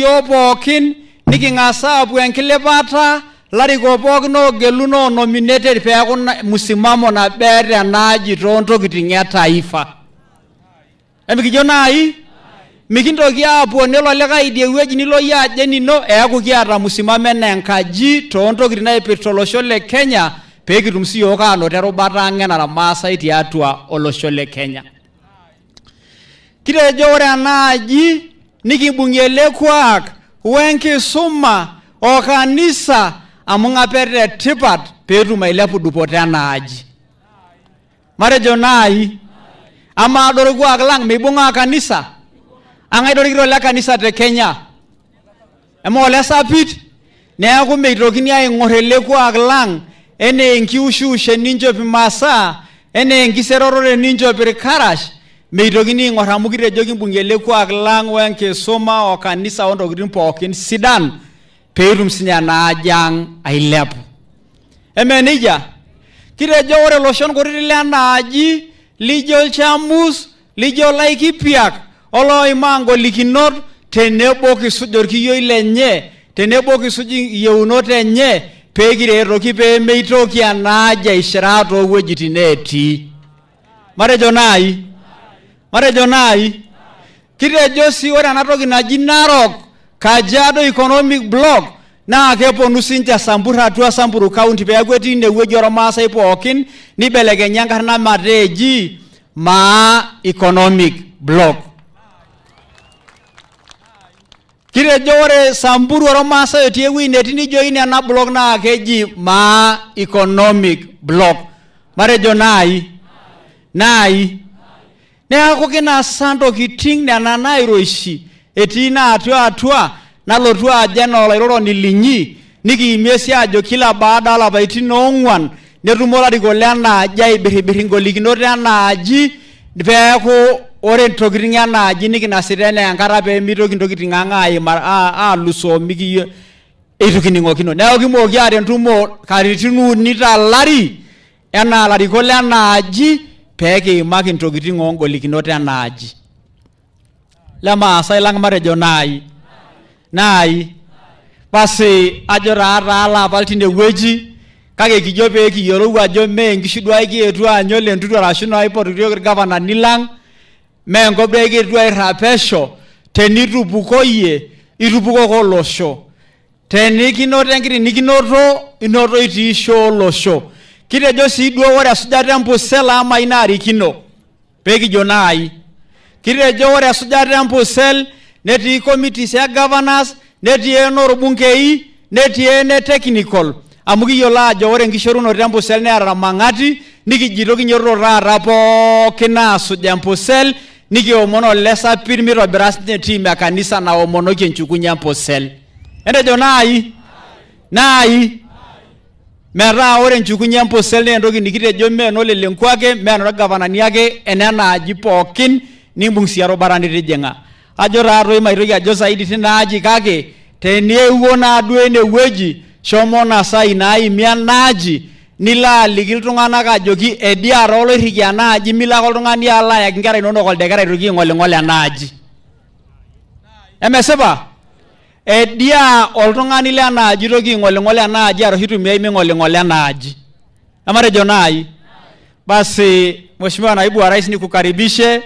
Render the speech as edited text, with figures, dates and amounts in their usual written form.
Iyiook pookin niking'as aapuo enkilipata larikok pookin oogeluno o nominated peeku msimamo nabo eeta enaaji toontokitin e taifa. Emikijo naai mikintoki aapuo nelo likae idie wueji nilo iyie ajo enino eeku kiata msimamo enaa enkaji toontokitin naipirta olosho le Kenya pee kitum siyiook aanoto erubata ang enaa irmaasai tiatua olosho le Kenya. Kitejo ore ena aji nikimbung'ie ele kuak wenkisuma o kanisa amu ng'apeta etipat peetum ailepu dupoto ena aji. Matejo naai, amaa duo orkuak lang meibung'aa kanisa? Ang'ae dorikito le kanisa te Kenya? Eme ole sapit? Neeku meitokini aing'or ele kuak lang enaa enkiushiush teninchop imasaa, enaa enkiseroto teninchop irkarash, meitokini aing'or amu kitejo kimbung'ie ele kuak lang wenkisuma o kanisa ontokitin pookin sidan peetum sinye ena aji ang ailepu. Eme nejia? Kitejo ore iloshon kutitik lena aji lijo Ilchamus, lijo Laikipiak olooimaa ngolikinot tenebo kisuj orkiyioi lenye tenebo kisuj iyieunot enye pee kiretoki pee meitoki ena aji aishiraa toowuejitin neetii. Matejo naai, matejo naai, kitejo sii ore ena toki naji Narok Kajiado Economic Block naa keponu sinche Sambur atua Samburu County peeku etii inewueji ormaasai pookin nibelekenyi enkarna metaa eji Maa Economic Block. Kitejo ore Samburu ormaasai otii ewueji netii nijo ine ena block naa keji Maa Economic Block. Matejo naai, naai. Neaku kinasa ntokitin nena nairoshi etii naatua atua nalotu ajo enaa olairoroni linyi nikiimie sii ajo kila baada olapaitin oong'uan netumo ilarikok lena aji aibirribirr ingolikinot ena aji peeku ore ntokitin ena aji nikinasita enaa enkata pee mitoki ntokitin ang aim alusoo mikiyo eitu kining'okino. Neeku kimooki aata entumo katitin uni tolari enaa ilarikok lena aji pee kiimaki intokitin oongolikinot ena aji. Lemaasai lang matejo naai, naai. Basi ajo taa alo apal tinewueji kake kijo pee kiyiolou ajo mee nkishu duo ake kietuo anya ole Ntutu arashu naipotutuoki irgavanani lang, mee enkop duo ake kietuo airraa pesho, tenitupukoyie itupukoko olosho. Tenikinoto enkiti nikinoto, inoto itii shoo olosho. Kitejo sii duo ore esujata empusel aamai naarikino, pee kijo naai. Kitejo ore esujata empusel netii committees e governors, netii enorbungei, netii ene technical amu kiyiolo aajo ore enkishorunoto empusel neeta ormang'ati, nikijito kinyototo taata pookin aasuj empusel, nikiomon ole Sapir mitobira sinye team e kanisa naomonoki enchukunye empusel. Entejo naai, naai metaa ore enchukunye empusel naa entoki nikitejo mee enolelenku ake, mee enorgavanani ake, enena aji pookin nimbung sii erubata nitijing'a. Ajo taatoi maitoki ajo zaidi tina aji kake teniewuo naaduo enewueji shomo nasai naaimi ena aji nilo aliki iltung'anak ajoki ediaa taa oloirriki ena aji milo ake oltung'ani alo ayaki inkera inonok oldekera aitoki aing'oling'ol ena aji. Emesipa? Ediaa oltung'ani lena aji itoki aing'oling'ol ena aji arashu itumiai ming'oling'ola ena aji. Ematejo naai. Basi Mheshimiwa Naibu wa Rais nikukaribishe.